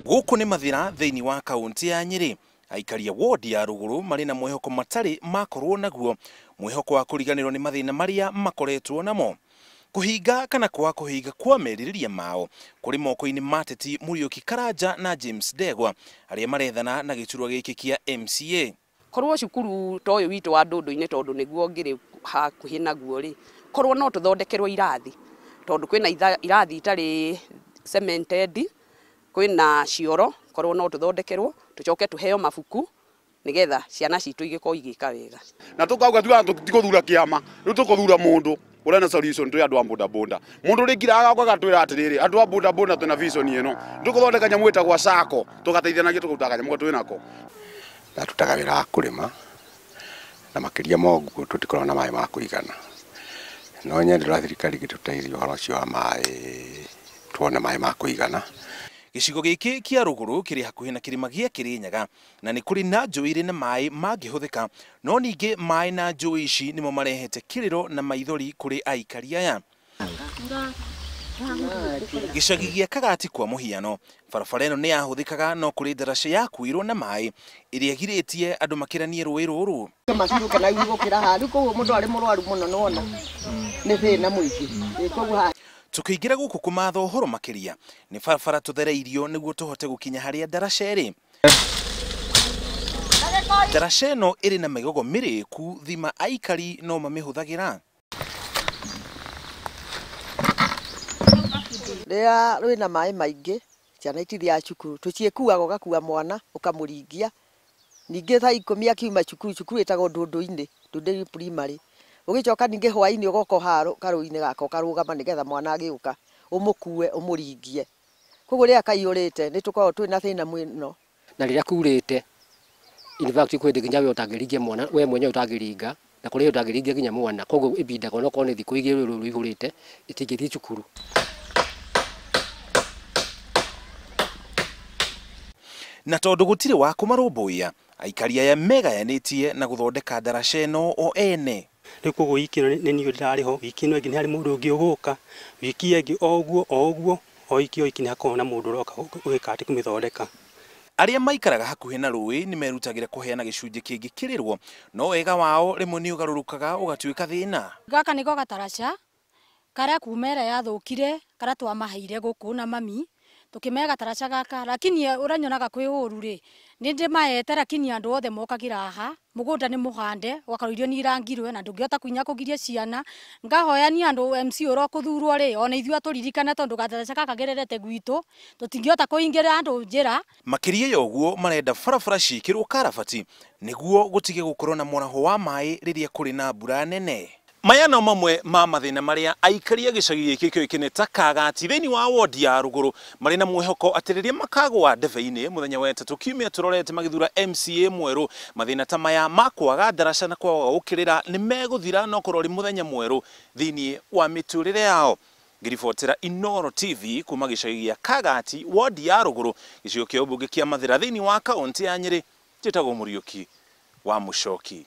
Gũkũ nĩ Mathira thĩinĩ wa kaunti ya Nyĩrĩ. Aikari a wodi ya Rũgũrũ marĩ na mwĩhoko matarĩ makorwo naguo, mwĩhoko wa kũriganĩrwo nĩ mathĩna marĩa makoretwo namo. Kũhinga kana kwaga kũhinga kwa merirĩria mao kũrĩ moko-inĩ ma ateti Mũriũki Karanja na James Ndegwa arĩa marethana na gĩturwa gĩkĩ kĩa MCA. Korwo cukuru ta ũyũ witũ wa Ndũndũ-inĩ tondũ nĩguo ngĩrĩ hakuhĩ naguo rĩ, korwo no tũthondekerwo irathi tondũ kwĩna irathi itarĩ cemented, kwĩna cioro, korwo no tũthondekerwo tũcoke tũheo mabuku nigetha ciana citũ igĩkorwo igĩka wega. Na tukauga tuga tũtikuthura kĩama, rĩu tũkũthura mũndũ ũrĩa na solution twĩ andũ a boda boda. Mũndũ rĩngĩ agoka agatwĩra atĩrĩrĩ, andũ a boda boda twĩna vision ĩno, tũkũthondeka nyamũ ĩtagwo SACCO, tũgateithanagia tũkarutaga kanyamũ twĩ nako. Ndatutaga wĩra wa kũrĩma na makĩria ma ũguo tũtikoragwo na maĩ ma kũigana. No nyendera thirikari ĩgĩtũteithia ũhoro ũcio wa maĩ, tuone maĩ ma kũigana. Gĩcigo gĩkĩ kĩa Rũgũrũ kĩrĩ hakuhĩ na kĩrĩma gĩa Kĩrĩnyaga na nĩ kũrĩ na njũĩ irĩ na maĩ mangĩhũthĩka, no ningĩ maĩ na njũĩ ici nĩmo marehete kĩrĩro na maithori kũrĩ aikari aya. Gĩcagi gĩa Kagati kwa mũhiano, barabara ĩno nĩ yahũthĩkaga no kũrĩ ndaraca yakuirwo na maĩ ĩrĩa ĩgirĩtie andũ makĩranie rũĩ rũrũ. Tukĩingĩra gũkũ kũmatha ũhoro makĩria nĩ barabara tũthereirio nĩguo tũhote gũkinya harĩa ndaraca ĩrĩ. Ndaraca ĩno ĩrĩ na mĩgogo mĩrĩku thima aikari no mamĩhũthagĩra. Rĩrĩa rwĩna maĩ maingĩ ciana itithiaga cukuru, tũciĩkuaga ũgakua mwana ũkamũringia, ningĩ thaa ikũmi akiuma cukuru, cukuru ĩtagwo Ndũndũ-inĩ, Ndũndũ primary, ũgĩcoka ningĩ hwaĩ-inĩ ũgoka haha karũĩ-inĩ gaka ũkarũgama nĩgetha mwana agĩũka ũmũkue ũmũringie. Koguo rĩrĩa kaiyũrĩte nĩ tũkoragwo twĩna thĩna mũno. Na rĩrĩa kurĩte, in fact kwĩ hĩndĩ nginya we ũtangĩringia mwana, we mwenyewe ũtangĩringa, na kũrĩ ũtangĩringia nginya mwana, koguo ĩbindaga onokorwo nĩ thikũ igĩrĩ rũrũ rũihũrĩte ĩtingĩthiĩ cukuru. Na tondũ gũtirĩ wa kũmarũmbũiya, aikari aya megayanĩtie na gũthondeka ndaraca ĩno o ene. Rĩu koguo wiki ĩno nĩ niĩ ndĩrarĩ ho, wiki ĩno ĩngĩ nĩ harĩ mũndũ ũngĩ ũgũka, wiki ĩngĩ o ũguo o ũguo, o wiki o wiki nĩ hakoragwo na mũndũ ũroka gwĩka atĩ kũmĩthondeka. Arĩa maikaraga hakuhĩ na rũĩ nĩ merutagĩra kũheana gĩcunjĩ kĩngĩ kĩrĩrwo, no wega wao rĩmwe nĩ ũgarũrũkaga ũgatuĩka thĩna. Gaka nĩko gataraca karĩa kuma ĩrĩa yathũkire karĩa twamaheire gũkũ na mami tukimega gataraca gaka, lakini ũranyonaga kwĩ ũru rĩ nĩ ndĩmaete, lakini andũ othe mokagĩra haha mũgũnda nĩ mũhande ũgakorwo irio nĩ irangirwe na ndũngĩhota kinya kũgiria ciana. Ngahoyania andũ MC ũrĩa ũkũthurwo rĩ ona ithuĩ atũririkane tondũ gataraca gaka gererete gwitũ tũtingĩhota kũingĩra andũ njĩra. Makĩria ya ũguo marenda barabara ciĩkĩrwo karabati nĩguo gũtige gũkorwo na mwaraho wa maĩ rĩrĩa kũrĩ na mbura nene. Maya no mamwe ma mathĩna marĩa aikari a gĩcagi gĩkĩ kĩũĩkaine ta Kagati thĩinĩ wa wodi ya Rũgũrũ marĩ na mwĩhoko atĩ rĩrĩa makagũa ndebe-inĩ mũthenya wa ĩtatũ kiumia tũrorete magĩthura MCA mwerũ, mathĩna ta maya ma kwaga ndaraca na kwaga gũkĩrĩra nĩ megũthira no korwo ũrĩ mũthenya mwerũ thĩinĩ wa mĩtũrĩre yao. Ngĩribotera Inooro TV kuma gĩcagi gĩa Kagati wodi ya Rũgũrũ gĩcigo kĩa ũmbunge kĩa Mathĩra thĩinĩ wa kaũntĩ ya Nyĩrĩ, njĩtagwo Mũriũki wa Mũcoki.